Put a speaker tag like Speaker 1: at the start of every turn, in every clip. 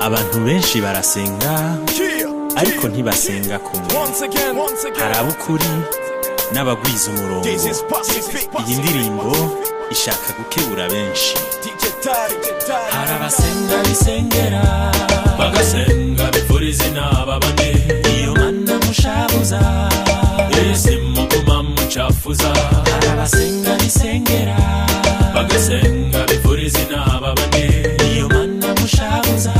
Speaker 1: Abantu benshi barasenga, ariko ntibasenga kumwe. Hari ab'ukuri n'abagwiza umurongo. Iyi ndirimbo ishaka gukebura benshi. Hari abasenga bisengera,
Speaker 2: bagasenga bivura izina babane.
Speaker 1: Iyo mana mushabuza,
Speaker 2: ese muguma mucafuza.
Speaker 1: Hari abasenga bisengera,
Speaker 2: bagasenga bivura izina babane.
Speaker 1: Iyo mana mushabuza,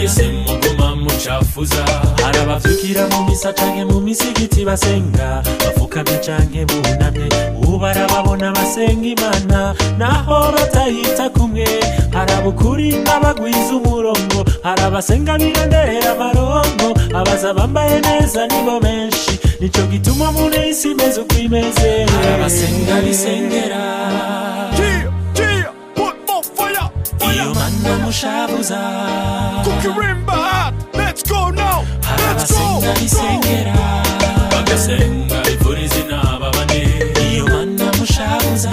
Speaker 2: ese muguma mucafuza.
Speaker 1: Hari abavyukira mu misa canke mu misigiti basenga bafukamye canke bunamye, ubu barababona basenga Imana naho batayita kumwe. Hari abukuri n'abagwiza umurongo, hari abasenga birondera amarongo, abaza bambaye neza nibo benshi. Nico gituma muri isi imeze uko imeze. Hari abasenga bisengera,
Speaker 3: Yeah, put more fire, fire.
Speaker 1: Iyo mana mushabuza,
Speaker 3: Kukirimba hot. Let's go now.
Speaker 1: Hari
Speaker 3: Let's go.
Speaker 1: abasenga bisengera,
Speaker 2: bagasenga bivura izina babane.
Speaker 1: Iyo mana mushabuza,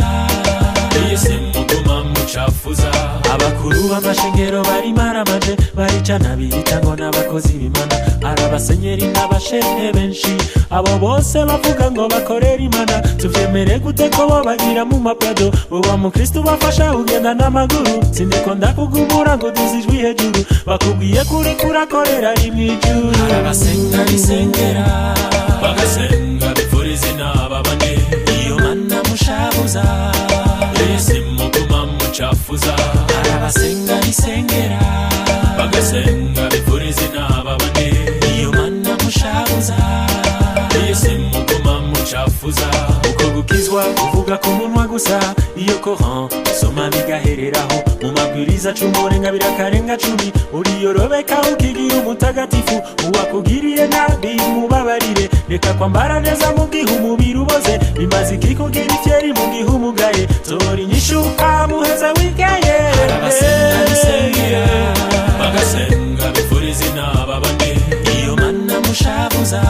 Speaker 2: ese muguma mucafuza.
Speaker 1: Abakuru b'amashengero bari maramaje, baricana biyita ngo n'abakozi b'Imana. Hari abasenyeri n'abashehe benshi, abo bose bavuga ngo bakorera Imana. Tuvyemere gute ko bo bagira mu maprado, uba mukristu bafasha ugenda n'amaguru? Sindiko ndakugumura ngo duze ijwi hejuru, bakubwiye kuri kurakorera ari mw'ijuru. Hari abasenga bisengera,
Speaker 2: bagasenga bivura izina babane.
Speaker 1: Iyo mana mushabuza,
Speaker 2: ese muguma mucafuza.
Speaker 1: Hari abasenga bisengera,
Speaker 2: bagasenga bivura izina babane.
Speaker 1: Iyo mana mushabuza,
Speaker 2: ese muguma mucafuza.
Speaker 1: Uko gukizwa uvuga ku munwa gusa, iyo Koran usoma bigahereraho, mu mabwiriza cumi urenga birakarenga 10, uriyorobeka ukigira umutagatifu. Uwakugiriye nabi mubabarire, reka kwambara neza mu gihe umubiri uboze. Bimaze iki kugira ifyeri mu gihe umugaye? Tora inyishu amuheza wigeye. Abasenga bisengera,
Speaker 2: bagasenga bivura izina babane.
Speaker 1: Iyo mana mushabuza,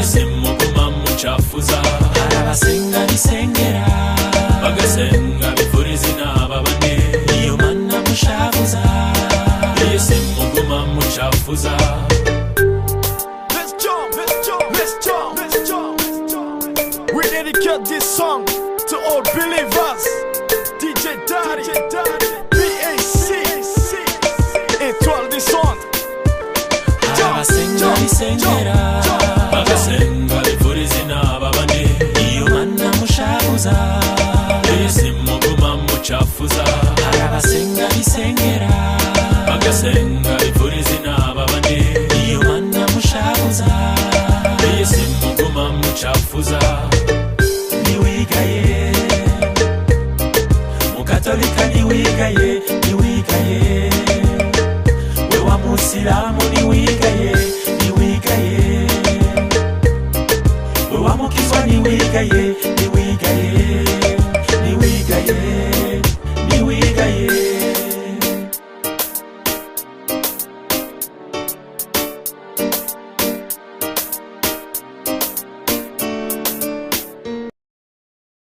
Speaker 2: ese muguma mucafuza.
Speaker 1: Hari abasenga bisengera,
Speaker 2: bagasenga bivura izina babane.
Speaker 1: Iyo mana mushabuza,
Speaker 2: ese muguma mucafuza.
Speaker 3: Let's jump, let's jump, let's jump, let's jump, let's jump. We dedicate this song to all believers. DJ Daddy, BAC, Étoile du Centre.
Speaker 1: Hari abasenga bisengera,
Speaker 2: bagasenga bivura izina babane.
Speaker 1: Iyo mana mushabuza,
Speaker 2: ese muguma mucafuza.
Speaker 1: Hari abasenga bisengera,
Speaker 2: bagasenga bivura izina babane.
Speaker 1: Iyo mana mushabuza,
Speaker 2: ese muguma mucafuza.
Speaker 1: Ntiwigaye mukatolika, ntiwigaye, ntiwigaye we wa musilamu, ntiwigaye.